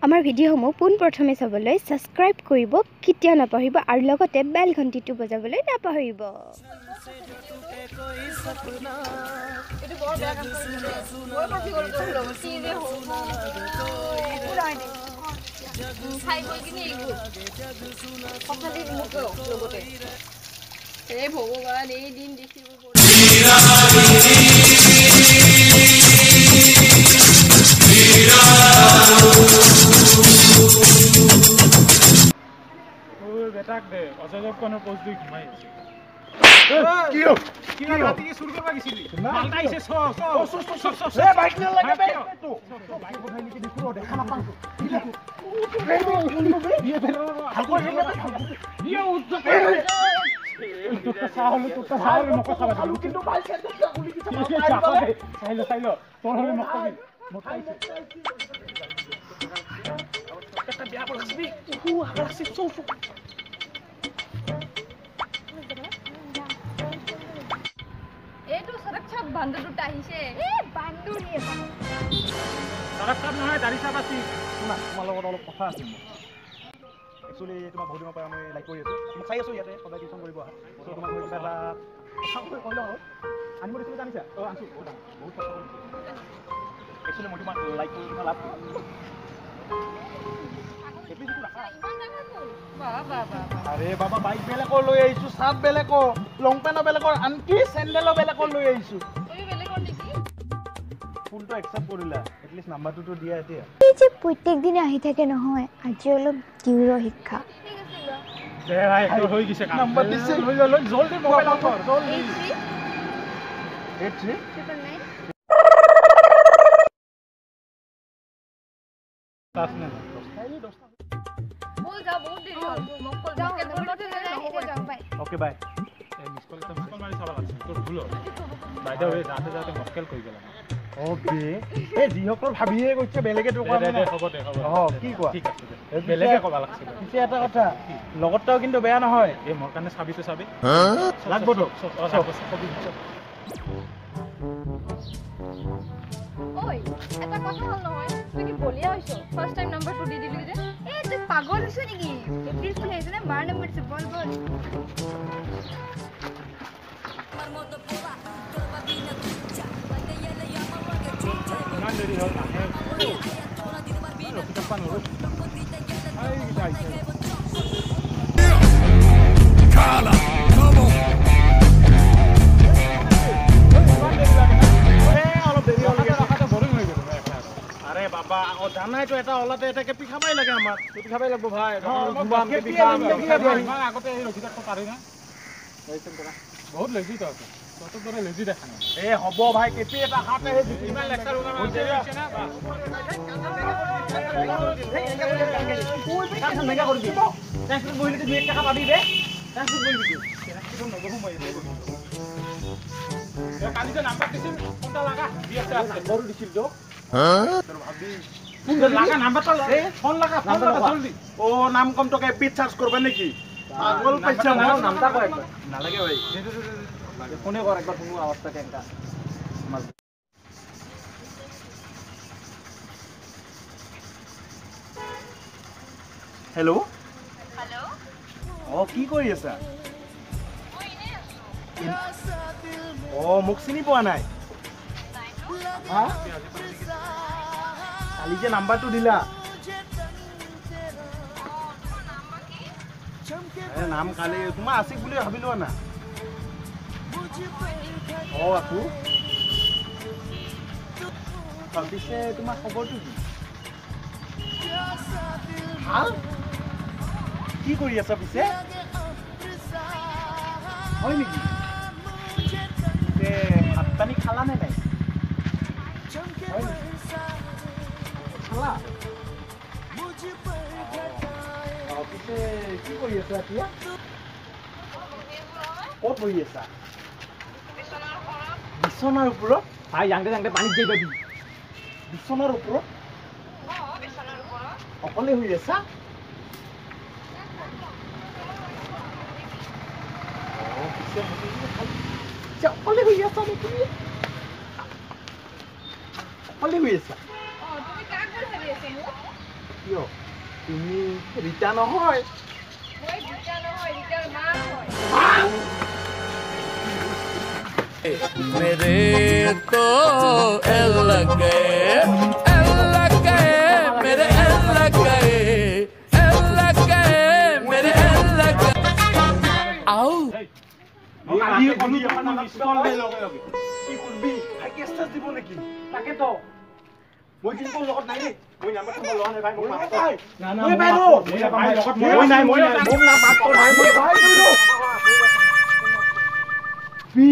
আমাৰ ভিডিঅ'সমূহ পোনপ্ৰথমে চাবলৈ ছাবস্ক্ৰাইব কৰিব কেতিয়াও নাপাহৰিব আৰু লগতে বেল ঘণ্টিটো বজাবলৈ নাপাহৰিব। ভগৱান এই দিন দেখিব। বেটাক দে অজগৰ পোষ্ট দি ঘুমাই আছে। কি কি ৰাতি কি চুৰ কৰবা গিছিলি? মালটা আইছে চ চ চ চ চ। এ বাইক নে লাগে বে তো বাইক কোথায় নেকি দেখো, দেখা নাপাং তো। ইয়ে উজ্জ তোরটা চাহলে তোরটা চাহলে মক খাবা কিন্তু ভাই সেটা গুলি কিছু চাইলো চাইলো তোর হলে মক খাবি। মক আইছে একটা বিয়া পড়াছিবি। উহু আগা চৌ চৌ। এইটো সড়ক চাপ বান্দৰ দুটা আহিছে। এই বান্দৰ নিয়ে সড়ক চাপ নহয় দাড়ি চাপ আছিল। শুনা, তোমাৰ লগত অলপ কথা আছিল মোৰ। একচুৱেলি তোমাক বহুত দিনৰ পৰা মই লাইক কৰি আছোঁ। মোক চাই আছোঁ ইয়াতে সদায় টিউশ্যন কৰিব আহা। চ' তোমাক মই কিবা এটা কথা কৈ লওঁ। আনিব দিছিলোঁ জানিছা? অঁ আনিছোঁ, বহুত ডাঙৰ, বহুত কষ্ট কৰি দিছোঁ। একচুৱেলি মই তোমাক লাইক কৰি কিনে লাভ আৰে বাবা, বাইক বেলেগৰ লৈ আহিছোঁ, চাৰ্ট বেলেগৰ, লং পেণ্টো বেলেগৰ, আনকি চেণ্ডেলো বেলেগৰ লৈ আহিছোঁ। ফোনটো একচেপ্ট কৰিলা, এটলিষ্ট নাম্বাৰটোতো দিয়া এতিয়া। এই যে প্ৰত্যেক দিনে আহি থাকে নহয়, আজি অলপ দিওঁ শিক্ষা। দে ভাই, তোৰ হৈ গৈছে কাম। নাম্বাৰ দিছে, লৈ ল, লৈ জলদি মোবাইল অন কৰ জলদি। 83 83999। পাঁচ নে বল যাও, বহুত দেৰি হ'ল। মক্কল ওকে বাই। এই মিস কল এটা মিস কল মাৰি চাব লাগছিল, তোৰ ভুল হ'ল। বাইদেউ এই যাতে যাতে মক্কেল কৰি গ'ল। অ বে, এই যিসকল ভাবিয়ে কৈছে বেলেগে তো কোৱা নাই। হ'ব দে হ'ব। অ কি কোৱা? ঠিক আছে দে, বেলেগে ক'বা লাগছিল। পিছে এটা কথা, লগৰটাও কিন্তু বেয়া নহয়। এই মোৰ কাৰণে চাবিটো চাবি লাগব তো। ঐ এটা কথা হ'ল নহয়, তুই কি বলিয়া হৈছ? ফাৰ্ষ্ট টাইম নাম্বাৰটো দি দিলি যে। এই তুই পাগল হৈছ নেকি? এপ্ৰিল ফুল আহিছে নে? মাৰ নম্বৰ দিছে, বল বল। ইমান দেৰি হ'ল নাহে, ৰখি থাকবা নোৱাৰো। এইকেইটা আহিছে। অলপ দেৰি হ'ল, ৰখাতে বৰিং হৈ গ'লো। আৰে বাবা, অ জানাইতো এটা ওলাতে এটা কেপি খাবাই লাগে আমাক। কেপি খাবাই লাগব ভাই। ইমান আগতে এই ৰখি থাকব পাৰি না? বহুত লেজি তহঁতে, তহঁতৰ দৰে লেজি দেখা নাই। এ হ'ব ভাই, কেপি এটা খাতে ইমান লেকচাৰ না। বহিলে দুই এক টকা পাবি বে। নবহো মই। কালি যে নাম্বাৰ দিছিল ফোনটা লাগা দি আছে নম্বৰো দিছিল তো লাগা নাম্বাৰটা, ফোন লাগা, ফোন লাগা জলদি। ও নাম কম তোকে এপিত চাৰ্জ কৰবা নেকি? পাগল পাইছা। নামটা কয় একবাৰ। নালাগে ভাই, ফোনে কৰ একবাৰ, শুনো আৱাজটা কেনেকা। Hello' hello'. অ কি কৰি আছা? অ মোক চিনি পোৱা নাই? হা, কালি যে নাম্বাৰটো দিলা। নাম কালি তোমাৰ আছিক বুলি ভাবিলো না। অ আকু পিছে তোমাৰ খবৰটো কি? ভাল? কি কৰি আছা পিছে? হয় নেকি? ভাত পানী খালা নে নাই? খালা? পিছে কি কৰি আছা এতিয়া? ক'ত বহি আছা? বিচনাৰ ওপৰত? ভাই যাওঁতে যাওঁতে পানীত যাই পাবি। বিচনাৰ ওপৰত অকলে শুই আছা? পিছে অকলে শুই আছা নে তুমি? অকলে শুই আছা? কিয় তুমি ৰীতা নহয়? মই ৰীতা নহয়, ৰীতাৰ মা হয়। मेरे तो एल लग गए, एल लग गए, मेरे एल लग गए, एल लग गए, मेरे एल लग गए। आओ কি কৰবি ভাই? কেছ টেছ দিব নেকি? তাকেতো মই কিন্তু লগত নাই দেই, মই নাম্বাৰ চাম্বাৰ লোৱা নাই ভাই, মোক মাফ কৰ। মই ভাই ৰ, মই নাই, মই নাই, মোক না মাফ কৰ ভাই, মই ভাই পি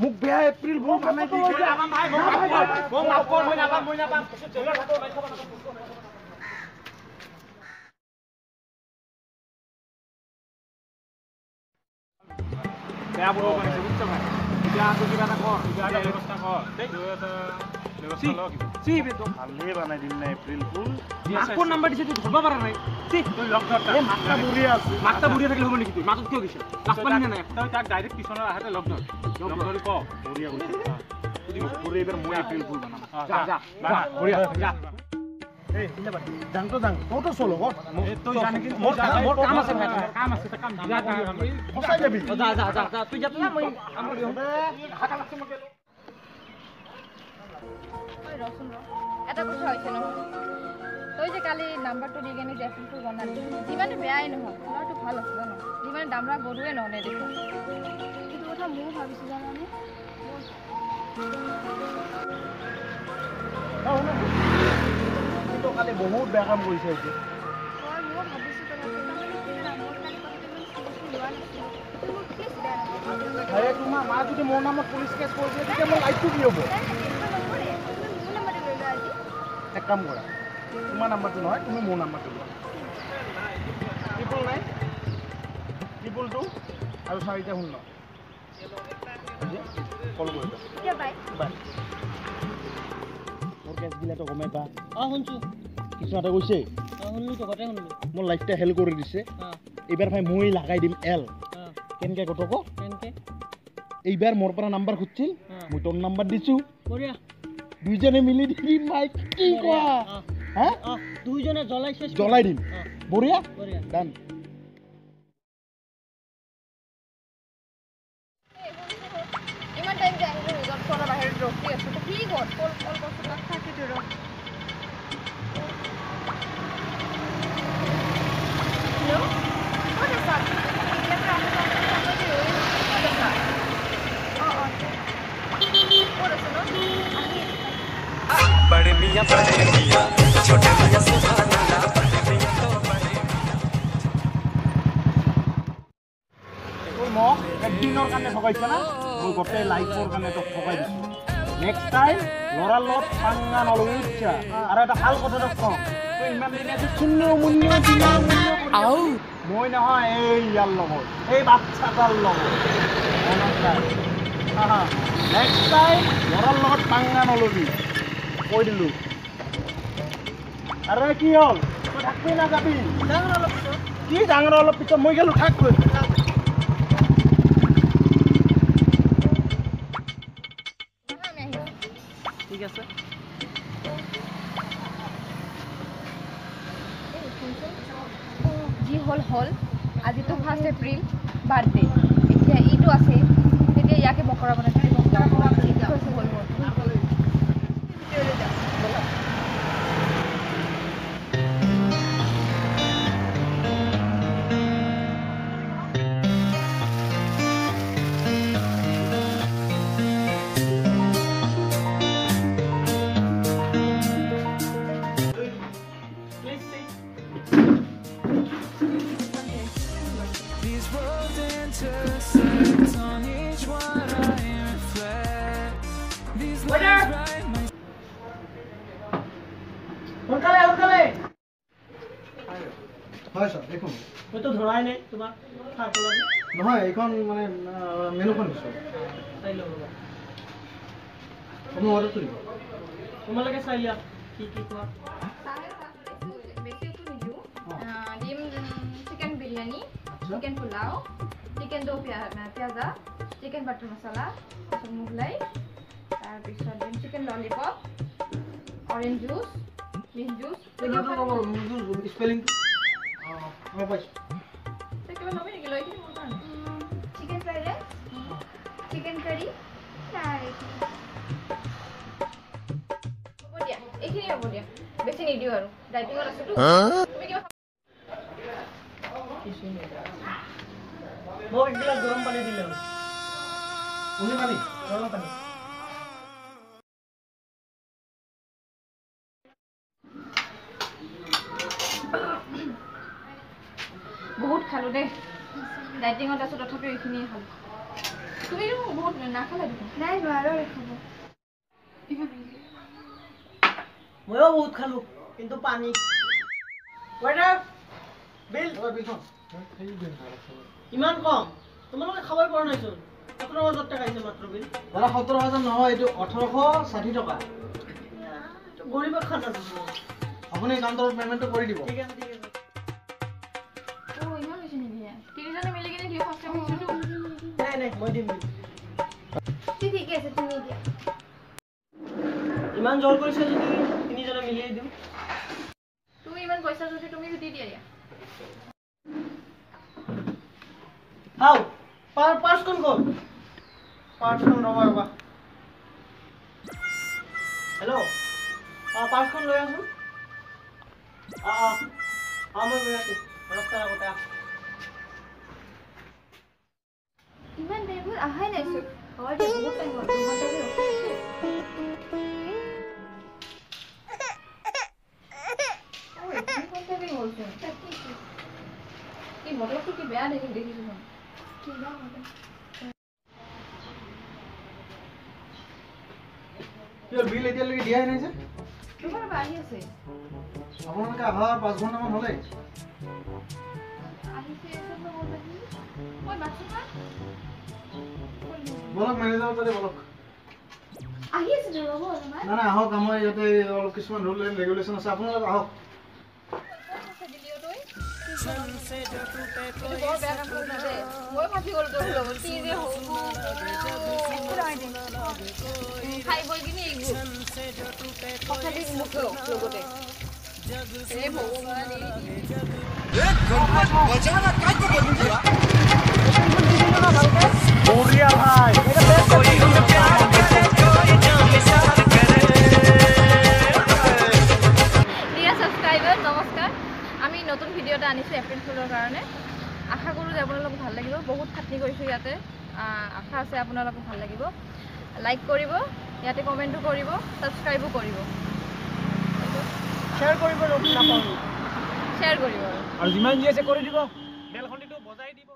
মোক বেয়া এপ্ৰিল ফুল বনাই দি। মোক মাফ কৰ, মই নাপাম, মই নাপাম। বেয়া বস্তু বনাইছে, বুজিছ ভাই? এতিয়া আকৌ কিবা এটা কৰ, কিবা এটা ব্যৱস্থা কৰ, এটা ব্যৱস্থা ল কিবা। চি ভালেই বনাই দিম না এপ্ৰিল ফুল। মাকৰ নাম্বাৰ দিছে, তুই ধৰিব পৰা নাই। চি তুই লগ ধৰ। এই মাতটা বুঢ়ী আছে। মাতটা বুঢ়ী থাকিলে হ'ব নেকি? তুই মাতত কিয় গৈছ? লাজ পালি নে নাই? তই তাক ডাইৰেক্ট টিউচনৰ আহাতে লগ ধৰ, লগ ধৰি ক। বঢ়িয়া কৈছে। এইবাৰ মই এপ্ৰিল ফুল বনাম। যা যা যা, বঢ়িয়া যা। এই যাং তো যাং, তইতো চল লগত। তই জানি কিন্তু মোৰ কাম আছে ভাই, কাম আছে, কাম যা, সঁচাই যাবি। যা যা যা যা, তুই যা, তুই মই ৰচোন ৰ, এটা কথা হৈছে নহয়, তই যে কালি নাম্বাৰটো দি কেনে যে এপ্ৰিলটো বনালি, যিমানে বেয়াই নহওক ল'ৰাটো ভাল আছে জানো, যিমানে দামৰা গৰুৱে নহ'লে দেখোন। সেইটো কথা ময়ো ভাবিছোঁ জানানে। কিন্তু কালি বহুত বেয়া কাম কৰিছে এইটো। হয়, ময়ো ভাবিছোঁ কথাটো। তাৰমানে কি জানা, মই কালি কথাটো ইমান চিৰিয়াছলি লোৱা নাছিলোঁ। তুমি মোক প্লিজ বেয়া নাপাবা। আৰে তোমাৰ মা যদি মোৰ নামত পুলিচ কেছ কৰি দিয়ে তেতিয়া মোৰ লাইফটো কি হ'ব? নাই নাই, তেনেকুৱা নকৰে। তুমি মোৰ নাম্বাৰটো লৈ লোৱা আজি। এক কাম কৰা, তোমাৰ নাম্বাৰটো নহয়, তুমি মোৰ নাম্বাৰটো লোৱা। 999 222 আৰু 4 0। কল কৰিবা। এতিয়া বাই। বাই। মোৰ কেছগিলাটো গমেই পা। অঁ শুনছোঁ। কিছুমানে কৈছে। অঁ শুনলোঁ, তো গোটেই শুনলোঁ। মোৰ লাইফটা হেল্প কৰি দিছে। এইবাৰ ভাই মই লগাই দিম এল। কেনেকে কত ক? কেনেকে? এইবাৰ মোৰ পৰা নাম্বাৰ খুজিছিল, মই তোৰ নাম্বাৰ দিছোঁ। বঢ়িয়া। দুইজনে মিলি দিম ভাই, কি কোৱা? হা, দুইজনে জ্বলাই শেষ জ্বলাই দিম। বঢ়িয়া, ডান। ইমান টাইম যে আহিলোঁ, ৰিজৰ্ট খোৱাৰ বাহিৰত ৰখি আছোঁ, কি ক'ত কল কল কৰছোঁ তাক। তাকেতো ৰ। হেল্ল', ক'ত আছা? এতিয়াৰ পৰা আহিব ৰৈ আছোঁ, ক'ত আছা? অঁ অঁ, ক'ত আছা ন? আহি बड़े मियाँ, बड़े मियाँ, छोटे मियाँ, सुभान अल्लाह, बड़े मियाँ तो बड़े। তই মোক একদিনৰ কাৰণে ঠগাইছ না, মই গোটেই লাইফৰ কাৰণে তোক ঠগাই দিছোঁ। নেক্সট টাইম ল'ৰাৰ লগত পাঙ্গা নলবি, বুজিছা? আৰু এটা ভাল কথা তোক কওঁ, তই ইমান দিনে যে শূন্য মূল্য বিনা মূল্য কৰি आओ মই নহয়, এই ইয়াৰ লগত, এই বাচ্ছাটাৰ লগত। নেক্সট টাইম ল'ৰাৰ লগত পাঙ্গা নলবি, কৈ দিলোঁ। আৰে কি হ'ল, তই থাকবি না যাবি? কি ডাঙৰ অলপ পিছত, মই গ'লো, থাক তই। আমি আহিছোঁ। ঠিক আছে। এই শুনচোন, যি হ'ল হ'ল, আজিতো 1 এপ্ৰিল বাৰ্থডে, এতিয়া ইটো আছে, তেতিয়া ইয়াকে বকৰা বনাই থৈ হ'ল মোৰ। ভিতৰলৈ যাওঁ ব'লা। These worlds intersect on each one I reflect. These lines write my সোনকালে সোনকালে। হয় ছাৰ, দেখোন মইতো ধৰাই নাই তোমাক। নহয়, এইখন মানে মেনুখন দিছোঁ। চাই লওঁ ৰ'বা। আপুনি অৰ্ডাৰটো দিব। তোমালোকে চাই লোৱা কি কি খোৱা। বেছিতো নিদিওঁ, দিম chicken biryani, chicken pulao, chicken do pyaza, chicken butter masala, তাৰপিছত মোগলাই, তাৰপিছত দিম chicken lollipop, orange juice, juice. Spelling মই পাইছোঁ। তই কিবা ল'বি নেকি? লৈ এইখিনি মোৰ কাৰণে। Chicken fried rice, chicken curry। হ'ব দিয়া, এইখিনি হ'ব দিয়া, বেছি নিদিওঁ আৰু, ডাইটিঙত আছোতো। তুমি কিবা? মোক এগিলাচ গৰম পানী দিলে হ'ল। অনলি পানী? গৰম পানী। বহুত খালোঁ দেই, ডাইটিঙত আছোঁ তথাপিও এইখিনিয়ে খালোঁ। তুমি বহুত নাখালা দেখোন। নাই, নোৱাৰো আৰু খাব। ময়ো বহুত খালোঁ, কিন্তু পানী। ৱেটাৰ, বিল। বিলখন। ইমান কম? তোমালোকে খাবই পৰা নাইচোন। 17,000 টকা আহিছে মাত্ৰ বিল। দাদা, 17,000 নহয়, এইটো 1860 টকা। এইটো গৰীবৰ খানা। আপুনি কাউণ্টাৰত পে'মেণ্টটো কৰি দিব। ঠিক আছে, ঠিক আছে। অ' ইমান বেছি নিদিয়ে। তিনিজনে মিলি কিনে দিয়ে, ফাৰ্ষ্ট টাইম আহিছোতো। নাই নাই, মই দিম বিল। ঠিকে আছে, তুমি দিয়া। ইমান জোৰ কৰিছে যদি তিনিজনে মিলিয়ে দিওঁ। তুমি ইমান পইচা যদি তুমি দি দিয়া দিয়া। হাও, পাৰ্চখন ক'ত? পাৰ্চখন, ৰ'বা ৰ'বা। হেল্ল', অঁ, পাৰ্চখন লৈ আহচোন। অঁ অঁ অঁ, মই গৈ আছোঁ, ৰাস্তাৰ আগতে আহ। ইমান টাইম হ'ল, অহাই নাইচোন। হয় দিয়া, বহুত টাইম হ'ল, 2 ঘণ্টা ৰখি আছোঁ। ঐ, 3 ঘণ্টা হ'লচোন। তাকেইতো। কি বতৰটো কি বেয়া দেখিছোচোন। কিবা হ'ব। কি হ'ল, বিল এতিয়ালৈকে দিয়াই নাই যে? ৰ'বা ৰ'বা, আহি আছে। আপোনালোকে অহাৰ 5 ঘণ্টামান হ'লেই। আহিছে। ঐ, মাতচোন মাত। বলক, মেনেজাৰৰ তাতে বলক। আহি আছে, ৰ'ব অলপমান। নাই নাই, আহক। আমাৰ ইয়াতে অলপ কিছুমান ৰুল এণ্ড ৰেগুলেশ্যন আছে, আপোনালোক আহক। ক'ত দিলি অ তই? এইটো বৰ বেয়া কাম কৰিছ দেই। মই ফাঁচি গ'লো তোৰ লগত, কি যে হ'ব! একো নহয় দে। খাই বৈ কিনি এইবোৰ কথা দি মুখেও লগতে। হে ভগৱান, এই বঢ়িয়া ভাই। ডিয়াৰ ছাবস্ক্ৰাইবাৰ, নমস্কাৰ। আমি নতুন ভিডিঅ' এটা আনিছোঁ এপ্ৰিল ফুলৰ কাৰণে। আশা কৰোঁ যে আপোনালোকক ভাল লাগিব। বহুত খাটনি কৰিছোঁ ইয়াতে। আশা আছে আপোনালোকক ভাল লাগিব। লাইক কৰিব, ইয়াতে কমেণ্টো কৰিব, ছাবস্ক্ৰাইবো কৰিব। শ্বেয়াৰ কৰিব নাপাহৰিব। শ্বেয়াৰ কৰিব। আৰু যিমান যি আছে কৰি দিব, বেলখণ্ডিটো বজাই দিব।